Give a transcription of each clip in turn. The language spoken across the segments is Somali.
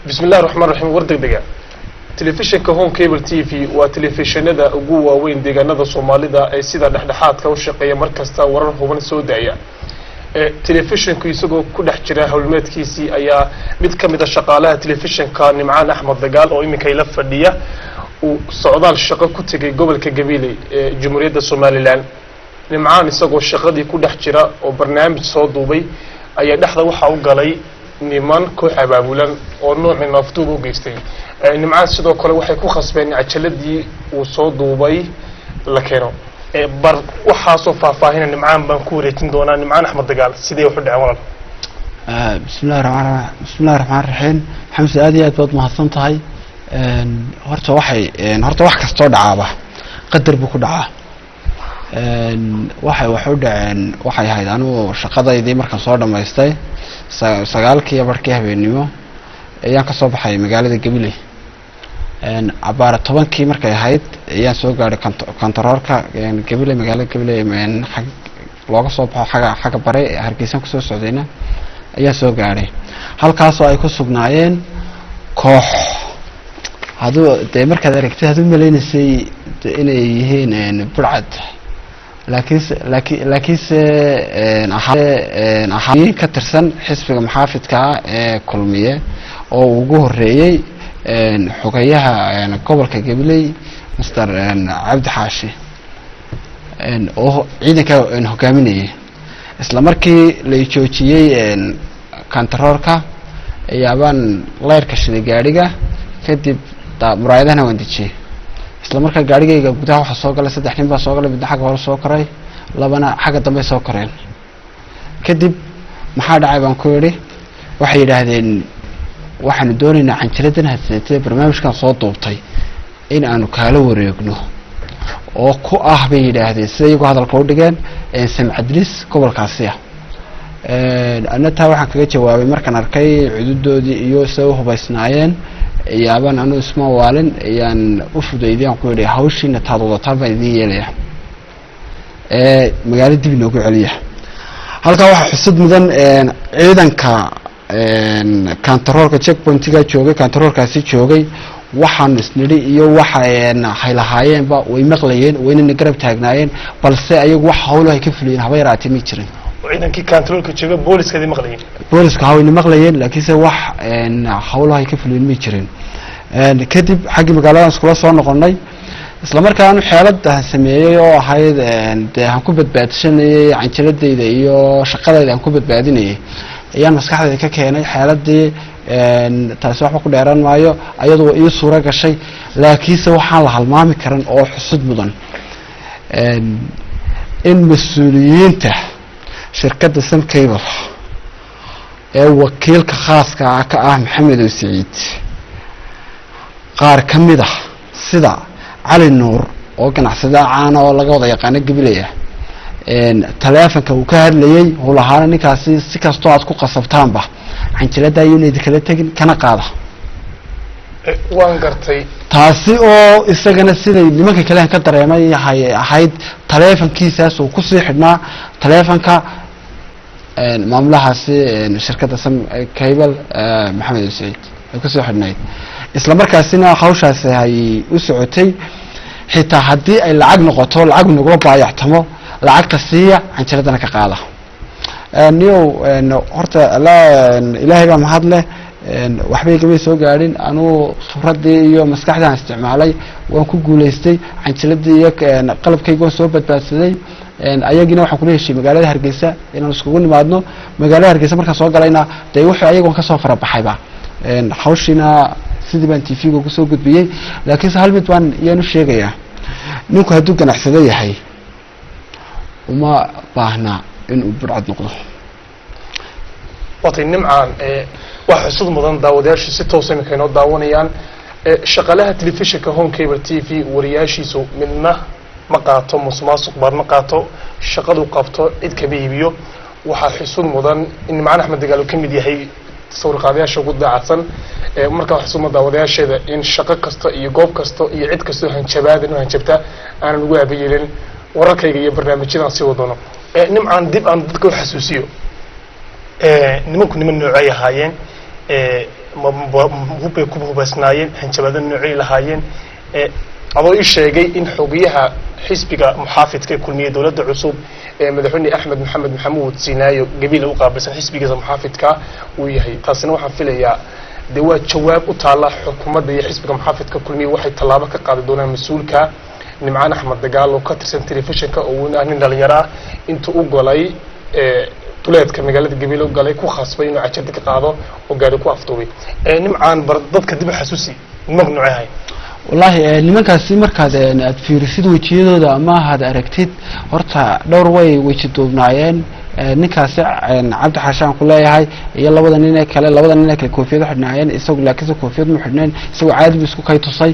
Bismi illahi raxmaan raxiim. War deg dega. Telefishinka Horn Cable TV waa telefishinada ugu waaweyn deegaanada Soomaalida ee sida dhexdhexaadka u shaqeeya, mar kasta warar huban soo daaya. Telefishinku isagoo ku dhex jira howlmeedkiisii ayaa mid ka mid a shaqaalaha telefishinka, Nimcaan Axmed Dagaal, oo iminka ila fadhiya, uu socdaal shaqo ku tegay gobolka Gabiley ee Jamhuuriyadda Somaliland. Nimcaan isagoo shaqadii ku dhex jira oo barnaamij soo duubay ayaa dhexda waxaa u galay niman koox abaabulan oo noocii afduub u geystay. Nimcaan sidoo kale waxay ku khasbeen in cajaladii uu soo duubay la keeno. Bar waxaasoo faahfaahina Nimcaan baan ku wareejin doonaa. Nimcaan Axmed Dagaal, sidee wax u dhaceen, walaal? Bismillahi raxmaan, bismillahi raxmaan raxiim. Xamse, aad iyo aad baad mahadsan tahay. Horta waxay horta wax kastoo dhacaaba qadar buu ku dhacaa. Waxay wax u dhaceen, waxay ahayd anigu shaqadaydii markaan soo dhamaystay 9-kii barkii habeennimo ayaan kasoo baxay magaalada Gabiley. Cabaara 10-kii markay ahayd ayaan soo gaadhay kontaroolka Gabiley, magaalada Gabiley xag looga soo baxo xagga bare Hargeysan kusoo socdayna ayaan soo gaadhay, halkaasoo ay ku sugnaayeen koox hadduu dee markaad aragtid had u malaynaysay inay yihiin burcad, laakiinse laakiinse ahaa ka tirsan xisbiga muxaafidka ah ee Kulmiye, oo ugu horeeyey xogayaha gobolka Gabiley, Mister Cabdi Xaashi, oo ciidanka hogaaminayay. Isla markii la joojiyey kantaroorka ayaabaan leyrka shiday gaadhiga, kadib muraayadahana waan dejiyey. Isla markaa gaadhigayga gudaha waxaa soo galay saddex nin baa soo galay, midna xagga hore soo koray, labana xagga dambe soo koreen. Kadib "Maxaa dhacay?" baan ku idhi. Waxay yidhaahdeen, "Waxaanu doonaynaa canjiradan hadsatee barnaamijkan soo duubtay in aanu kaala wareegno," oo ku ah bay yidhaahdeen, sida iyagu hadalka u dhigeen, samcadlis gobolkaasi ah. Ana taa waxaan kaga jawaabay, markaan arkay cududoodii iyo sida u hubaysnaayeen, yaabaan anu isma waalin ayaan u fudaydiyaan ku yidhi, "Hawshiina taad wadataan baan idin yeelaya ee magaalo dib inoogu celiya." Halkaa waxaa xusud mudan ciidanka kantaroolka checkpointiga joogay, kantaroolkaasi joogay, waxaanu isnidhi iyo waxa hay lahaayeenba way maqlayeen, waynana garab taagnaayeen, balse ayagu wax hawlo ay ka fuliyeen haba yaraatee ma jirin. Ciidankii kantaroolka jooga booliskadii maqlayeen? Booliska hawayna maqlayeen, laakiinse wax hawlaha ay ka fuliyeen ma jirin. Kadib xaggii magaaladan iskula soo noqonnay. Isla markaa anu xeelad sameeyey oo ahayd dee aan ku badbaadsanayay canjaladayda iyo shaqadayda aan ku badbaadinayay ayaan maskaxdayda ka keenay xeeladii. Taasi waxba ku dheeraan maayo, ayadu waa ii suuro gashay, laakiinse waxaan la halmaami karin oo xusud mudan in mas-uuliyiinta shirkadda Somcable ee wakiilka khaaska ah ka ah Maxamed O Saciid, qaar ka mid ah, sida Cali Nuur oo ganacsada caana oo laga wada yaqaano Gabilaya, taleefonka uu ka hadlayey uu lahaana, "Ninkaasi si kastoo aad ku qasabtaanba canjilada ayuuna idinkala tegin, kana qaada." Waan gartay. Taasi oo isagana siday nimanka kale aan ka dareemay hay ahayd taleefonkiisaas uu kusii xidhnaa taleefonka maamulahaasi shirkadda Somcable, Maxamed Saciid, ay kusoo xidhnayd. Isla markaasina hawshaasi ay u socotay, xitaa haddii ay lacag noqoto, lacag nagula baayactamo, lacagta siiya, canjiradana ka qaada. Niyow, horta Ilaahay baa mahad leh, waxbay gamay soo gaadhin. Anuu khibradii iyo maskaxdii aan isticmaalay waan ku guulaystay, canjiladii iyo qalabkayga waan soo badbaadsaday. Ayagiina waxaan kula heshiiyey magaalada Hargeysa inaan iskugu nimaadno. Magaalada Hargeysa markaan soo galayna dee wuxuu ayagoon kasoo farabaxayba, hawshiina sidii baan TV-ga ugu soo gudbiyey. Laakiinse hal mid baan iyaan u sheegayaa: ninku hadduu ganacsado yahay uma baahna inuu burcad noqdo. Waatay, Nimcaan, waxaa xusud mudan daawadayaashu si toosa iminka inoo daawanayaan. Shaqaalaha telefishinka Horn Cable TV wariyaashiisu midna ma qaato musuqmaasuq, baar ma qaato, shaqadu qabto cid kama iibiyo. Waxaa xusud mudan in Nimcaan Axmed Dagaal uu ka mid yahay sawirqaadayaasha ugu daacadsan. Markaa xusud mudan daawadayaasheeda in shaqo kasta iyo goob kasta iyo cid kastoo hanjabaadan u hanjabta aanan ugu aabayeelin wararkayga iyo barnaamijyadaan sii wadano. Nimcaan, dib aan dadka u xasuusiyo, nimanku niman noocay ahaayeen? Hubbay ku hubaysnaayeen? Hanjabaado noocay lahaayeen? Adoo ii sheegay in xogayaha xisbiga muxaafidka ee Kulmiye, dowladda cusub ee madaxweyne Axmed Maxamed Maxamuud Siinaayo Gabiila u qaabilsan xisbigiisa muxaafidka uu yahay, taasina waxaan filayaa dee waa jawaab u taalla xukuumadda iyo xisbiga muxaafidka Kulmiye, waxay tallaabo ka qaadi doonaan mas-uulka Nimcaan Axmed Dagaal oo ka tirsan telefishinka, oo ah nin dhalinyaro ah, intuu u golay duleedka magaalada Gabiile u galay, ku khasbay inuu cajada ka qaado oo gaari ku afduubay. Nimcaan, bar dadka dib u xasuusi, nimanka noocee ahay? Wallaahi nimankaasi markaad aad fiirisid wejiyadooda ama aad aragtid, horta dhowr way weji duubnaayeen. Ninkaasi Cabdi Xaashaan ku leeyahay iyo labada nin ee kale, labada nin ee kale koofiyad u xidhnaayeen, isagu laakiinse koofiyad mu xidhneen, isagoo caadi bu isku kay tusay.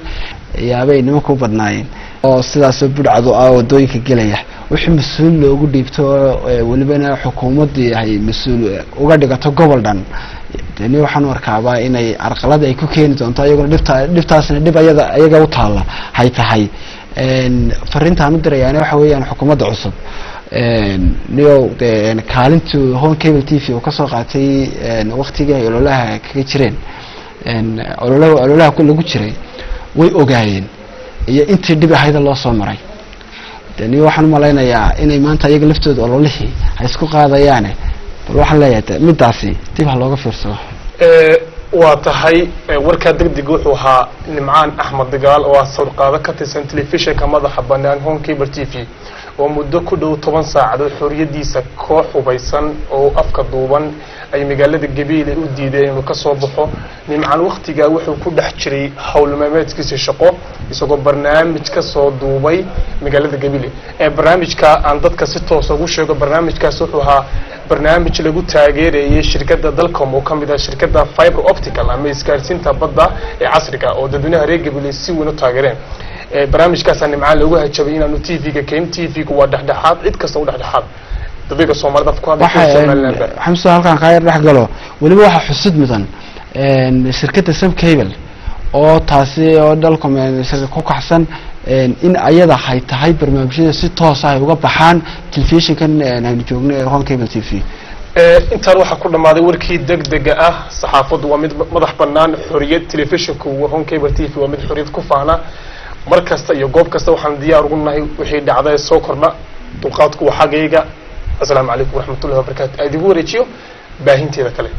Yaabay nimanka u badnaayeen oo sidaasoo budhcadu ah wadooyinka gelaya, wixii mas-uul loogu dhiibto oo welibana xukuumaddii ay mas-uul uga dhigato gobol dhan, ni waxaan u arkaabaa inay carqalad ay ku keeni doonto iyaguna. Dhibta dhibtaasna dhib ayada iyaga u taalla hay tahay. Fariintaan u dirayaana waxa weeyaan xukuumadda cusub niyow dee kaalintuu Horn Cable TV uu kasoo qaatay waktigii ay ololaha kaga jireen, ololaha lagu jiray, way ogaayeen iyo intii dhib ahayda loo soo maray. De niyo waxaan umalaynayaa inay maanta iyaga laftooda ololihii ay isku qaadayaane, bal waxaan leeyahay de midaasi dib ha looga fiirsado. Waa tahay. Warkaa degdeg wuxuu ahaa Nimcaan Axmed Dagaal oo ah sawirqaado ka tirsan telefishinka madaxa banaan Horn Cable TV, oo muddo ku dhow 10 saacadood xorriyadiisa koox hubaysan oo afka duuban ay magaalada Gabiile u diideen inuu kasoo baxo. Nimcaan waktigaa wuxuu ku dhex jiray howlmaameedkiisa shaqo, isagoo barnaamij ka soo duubay magaalada Gabiile. Barnaamijka aan dadka si toosa ugu sheego, barnaamijkaas wuxuu ahaa barnaamij lagu taageerayay shirkadda Dalcom, oo ka mid ah shirkadda fiber optical ama isgaarsiinta badda ee casriga, oo dadweynaha reer Gabiile si weyn u taageereen. Barnaamijkaasaa Nimcaan loogu hajabay inaanu TV-ga keen. TV-gu waa dhexdhexaad, cid kasta u dhexdhexaad, dadka Soomaalida af ku hadlay, kuwa Somaliland. Xamso, halkaan kaa yar dhex galo. Weliba waxaa xusid mudan shirkadda Som Cable oo taasi oo Dalcom ku kaxsan in ayada hay tahay barnaamijyada si toos ah ay uga baxaan telefishinkan aynu joogno ee Horn Cable TV. Intaan waxaa ku dhammaaday warkii degdega ah. Saxaafaddu waa mid madax bannaan, xoriyad. Telefishinku Horn Cable TV waa mid xoriyad ku faana. Mar kasta iyo goob kasta waxaan diyaar ugu nahay wixii dhacda ee soo kordha. Dulqaadku waa xaggayga. Asalaamu calaykum waraxmatullahi wabarakatu. Aad igu wareejiyo baahinteeda kale.